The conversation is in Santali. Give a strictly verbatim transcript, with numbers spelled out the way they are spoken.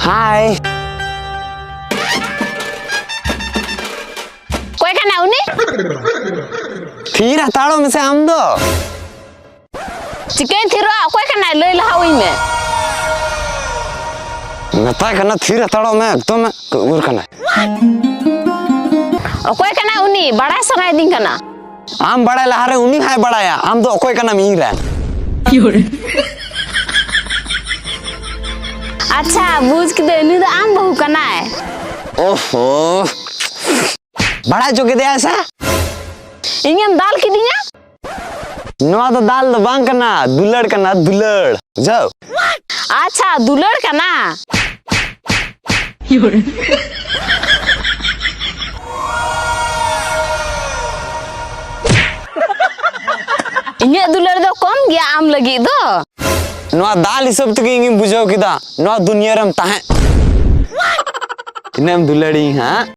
ᱦᱟᱭ᱾ ᱚᱠᱚᱭ ᱠᱟᱱᱟᱭ ᱩᱱᱤ? ᱛᱷᱤᱨ ᱦᱟᱛᱟᱲᱚᱜ ᱢᱮᱥᱮ ᱟᱢ ᱫᱚ᱾ ᱪᱤᱠᱟᱹᱧ ᱛᱷᱤᱨᱚᱜᱼᱟ? ᱚᱠᱚᱭ ᱠᱟᱱᱟᱭ? ᱞᱟᱹᱭ ᱞᱟᱦᱟ ᱟᱹᱧ ᱢᱮ᱾ ᱢᱮᱛᱟᱭ ᱠᱟᱱᱟ ᱛᱷᱤᱨ ᱦᱟᱛᱟᱲᱚᱜ ᱢᱮ, ᱮᱠᱫᱚᱢ ᱠᱟᱹᱣᱩᱨ ᱠᱟᱱᱟᱭ᱾ ᱚᱠᱚᱭ ᱠᱟᱱᱟᱭ ᱩᱱᱤ? ᱵᱟᱲᱟᱭ ᱥᱟᱱᱟᱭᱤᱫᱤᱧ ᱠᱟᱱᱟ᱾ ᱟᱢ ᱵᱟᱲᱟᱭ ᱞᱟᱦᱟᱨᱮ ᱩᱱᱤ ᱦᱟᱸᱭ ᱵᱟᱲᱟᱭᱟ, ᱟᱢ ᱫᱚ ᱚᱠᱚᱭ ᱠᱟᱱᱟᱢ ᱤᱧ ᱨᱮᱱ? ᱟᱪᱪᱷᱟ, ᱵᱩᱡᱽ ᱠᱤᱫᱟᱹᱧ, ᱱᱩᱭ ᱫᱚ ᱟᱢ ᱵᱟᱹᱦᱩ ᱠᱟᱱᱟᱭ᱾ ᱳᱦᱳ, ᱵᱟᱲᱟᱭ ᱦᱚᱪᱚ ᱠᱮᱫᱮᱭᱟᱭ ᱥᱮ? ᱤᱧᱮᱢ ᱫᱟᱞ ᱠᱤᱫᱤᱧᱟ? ᱱᱚᱣᱟ ᱫᱚ ᱫᱟᱞ ᱫᱚ ᱵᱟᱝ ᱠᱟᱱᱟ, ᱫᱩᱞᱟᱹᱲ ᱠᱟᱱᱟ, ᱫᱩᱞᱟᱹᱲ᱾ ᱵᱩᱡᱷᱟᱹᱣ? ᱟᱪᱪᱷᱟ, ᱫᱩᱞᱟᱹᱲ ᱠᱟᱱᱟ᱾ ᱤᱧᱟᱹᱜ ᱫᱩᱞᱟᱹᱲ ᱫᱚ ᱠᱚᱢ ᱜᱮᱭᱟ ᱟᱢ ᱞᱟᱹᱜᱤᱫ ᱫᱚ᱾ ᱱᱚᱣᱟ ᱫᱟᱞ ᱦᱤᱥᱟᱹᱵ ᱛᱮᱜᱮ ᱤᱧᱤᱧ ᱵᱩᱡᱷᱟᱹᱣ ᱠᱮᱫᱟ, ᱱᱚᱣᱟ ᱫᱩᱱᱭᱟᱹ ᱨᱮᱢ ᱛᱟᱦᱮᱸ᱾ ᱛᱤᱱᱟᱹᱜ ᱮᱢ ᱫᱩᱞᱟᱹᱲᱤᱧ ᱦᱟᱸᱜ?